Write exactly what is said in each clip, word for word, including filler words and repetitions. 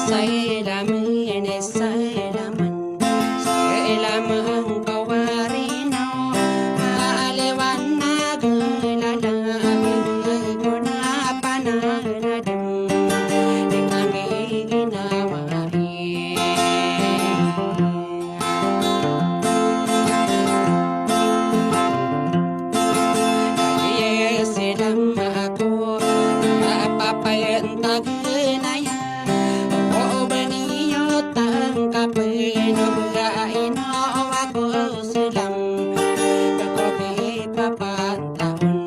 Sailamen, sailamen, sailamen ko warina, maliwan a gelala, ko na pananadem, di kami ginawai. Iye silam ako, apapayentagen aya, o beniyo tangkapen, o beraino ako silam, ko kipapantahon.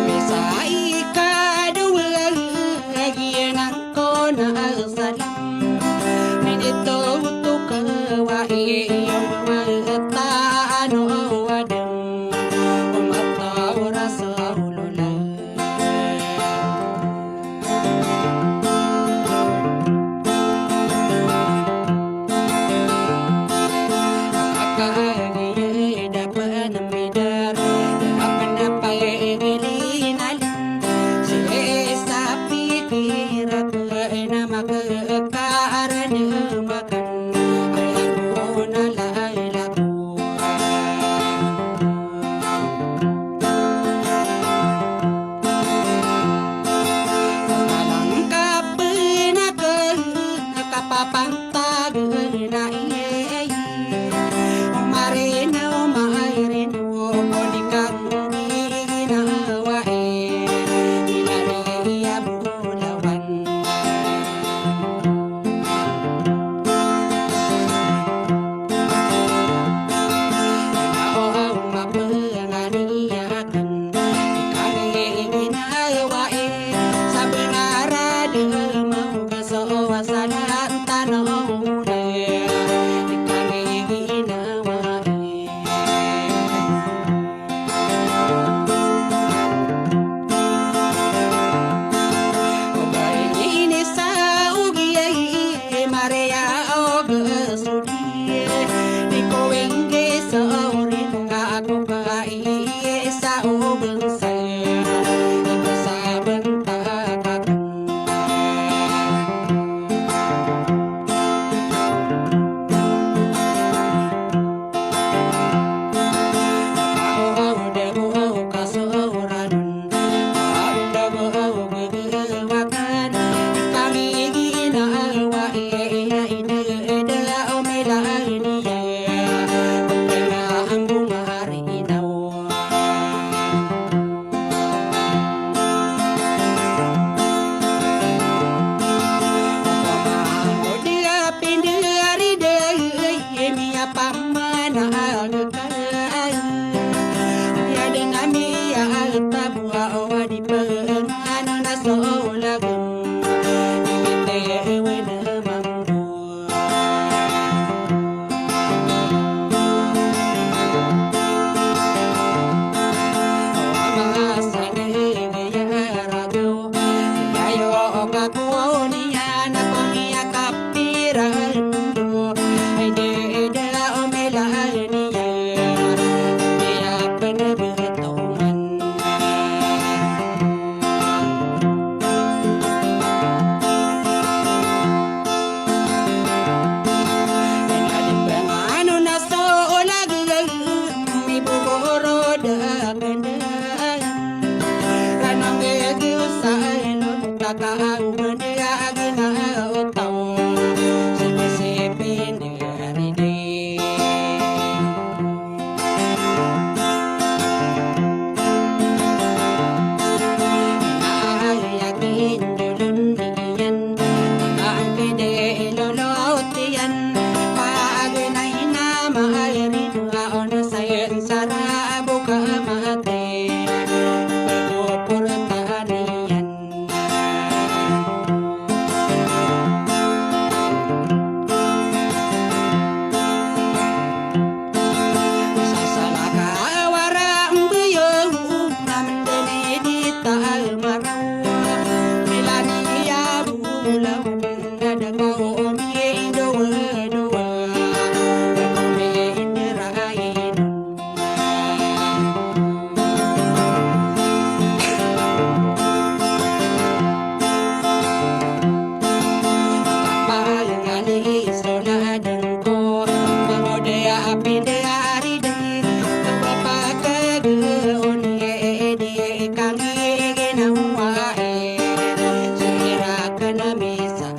Misai ka dowa giyanan ko na salam, minito to ka wa iyo wa tano wa dem, o mata ora sa ulula. Malangkap na ka, kapapantag na iye. Marino, marino, ko di kang ginawa e. Ilani iya bulawan. Kaoman a ginawa o taw, sipsipin di ari di. Ay, a ginjolon iyan, a pidi lolot iyan, pag inay na maay rin, a on sa iyan sa rabo ka mati, pagpoportaan iyan. Sa salakaw a rambay a mndn i di ta maraw, milaniya bolawan na da ko midowadowa, midirainon. Palingali so nadn ko, mangodi a pindi ari di, kapakagaon i di kami ginawa i, so irak na misa